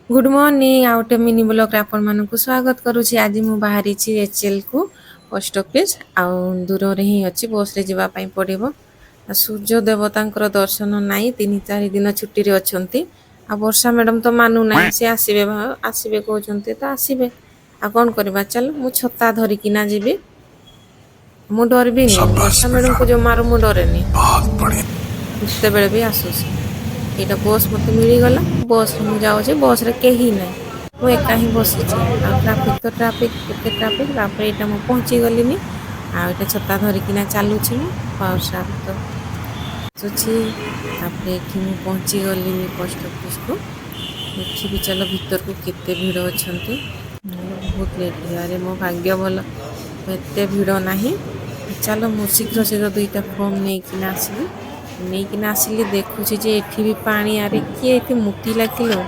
Good morning, ଆଉ ଗୋଟେ mini ବ୍ଲଗ୍ରେ ଆପଣମାନଙ୍କୁ ସ୍ୱାଗତ କରୁଛି। ଆଜି ମୁଁ ବାହାରିଛି ଏଚ୍ଏଲ୍କୁ, ପୋଷ୍ଟ ଅଫିସ୍, ଆଉ ଦୂରରେ ହିଁ ଅଛି, ବସ୍ରେ ଯିବା ପାଇଁ ପଡ଼ିବ। ଆଉ ସୂର୍ଯ୍ୟ ଦେବତାଙ୍କର ଦର୍ଶନ ନାହିଁ, 3-4 ଦିନ ଛୁଟିରେ ଅଛନ୍ତି। ଆଉ ବର୍ଷା ମ୍ୟାଡ଼ାମ୍ ତ ମାନୁନାହିଁ, ସେ ଆସିବେ ଆସିବେ କହୁଛନ୍ତି ତ ଆସିବେ। ଆଉ କ'ଣ କରିବା? ଚାଲ, ମୁଁ ଛତା ଧରିକିନା ଯିବି। ମୁଁ ଡରିବିନି। शाबाश ବର୍ଷା बेटा। ମ୍ୟାଡ଼ାମକୁ ଜମାରୁ ମୁଁ ଡରେନି। बहुत बढ़िया। ଯେତେବେଳେ ବି ଆସୁଛି। ଏଇଟା ବସ୍ ମୋତେ ମିଳିଗଲା, ବସ୍ରେ ମୁଁ ଯାଉଛି। ବସ୍ରେ କେହି ନାହିଁ, ମୁଁ ଏକା ହିଁ ବସିଛି। ଆଉ ଟ୍ରାଫିକ୍ ତ ଟ୍ରାଫିକ୍, କେତେ ଟ୍ରାଫିକ୍। ତାପରେ ଏଇଟା ମୁଁ ପହଞ୍ଚି ଗଲିନି। ଆଉ ଏଇଟା ଛତା ଧରିକିନା ଚାଲୁଛି ମୁଁ। ବର୍ଷା ତ ଆସୁଛି। ତାପରେ ଏଠି ମୁଁ ପହଞ୍ଚି ଗଲିନି ପୋଷ୍ଟ ଅଫିସକୁ। ଦେଖିବି ଚାଲ ଭିତରକୁ, କେତେ ଭିଡ଼ ଅଛନ୍ତି। ବହୁତ ଲେଟ୍ ହେଇଗଲା। ମୋ ଭାଗ୍ୟ ଭଲ, ଏତେ ଭିଡ଼ ନାହିଁ। ଚାଲ, ମୁଁ ଶୀଘ୍ର ଶୀଘ୍ର ଦୁଇଟା ଫର୍ମ ନେଇକିନା ଆସିଲି। ନେଇକିନା ଆସିଲି, ଦେଖୁଛି ଯେ ଏଠି ବି ପାଣି। ଆରେ, କିଏ ଏଠି ମୁତିଲା କିଲୋ?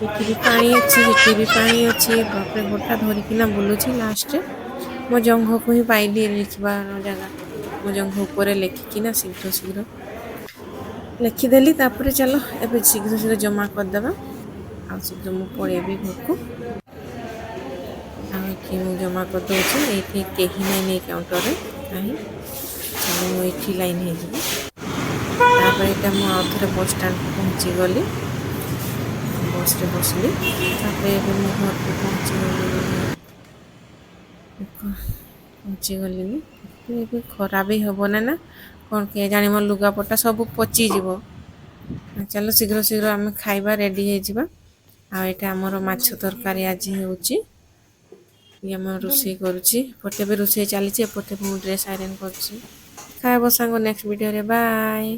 ଏଠି ବି ପାଣି ଅଛି, ସେଠି ବି ପାଣି ଅଛି। ବାପରେ, ଗୋଟା ଧରିକିନା ବୁଲୁଛି। ଲାଷ୍ଟରେ ମୋ ଜଙ୍ଘକୁ ହିଁ ପାଇଲି ଲେଖିବାର ଜାଗା। ମୋ ଜଙ୍ଘ ଉପରେ ଲେଖିକିନା ଶୀଘ୍ର ଶୀଘ୍ର ଲେଖିଦେଲି। ତାପରେ ଚାଲ, ଏବେ ଶୀଘ୍ର ଶୀଘ୍ର ଜମା କରିଦେବା ଆଉ ଶୀଘ୍ର ମୁଁ ପଳେଇବି ଘରକୁ। ଆଉ ଏଠି ମୁଁ ଜମା କରିଦେଉଛି। ଏଇଠି କେହି ନାହିଁ ଏଇ କାଉଣ୍ଟରରେ ନାହିଁ। ଚାଲ, ମୁଁ ଏଇଠି ଲାଇନ୍ ହେଇଯିବି। ତାପରେ ଏଇଟା ମୁଁ ଆଉ ଥରେ ବସ୍ ଷ୍ଟାଣ୍ଡକୁ ପହଞ୍ଚିଗଲି, ବସ୍ରେ ବସିଲି। ତାପରେ ଏବେ ମୁଁ ଘରକୁ ପହଞ୍ଚିଗଲି। ଦେଖ, ପହଞ୍ଚିଗଲିନି। ଏବେ ଖରା ବି ହେବ ନା ନା କ'ଣ କେଜାଣି, ମୋ ଲୁଗାପଟା ସବୁ ପଚିଯିବ। ଚାଲ, ଶୀଘ୍ର ଶୀଘ୍ର ଆମେ ଖାଇବା ରେଡ଼ି ହେଇଯିବା। ଆଉ ଏଇଟା ଆମର ମାଛ ତରକାରୀ ଆଜି ହେଉଛି। ଇଏ ଆମର ରୋଷେଇ କରୁଛି। ଏପଟେ ବି ରୋଷେଇ ଚାଲିଛି, ଏପଟେ ମୁଁ ଡ୍ରେସ୍ ଆଇରନ୍ କରୁଛି। ଖାଇବ ସାଙ୍ଗ ନେକ୍ସଟ ଭିଡ଼ିଓରେ। ବାଏ।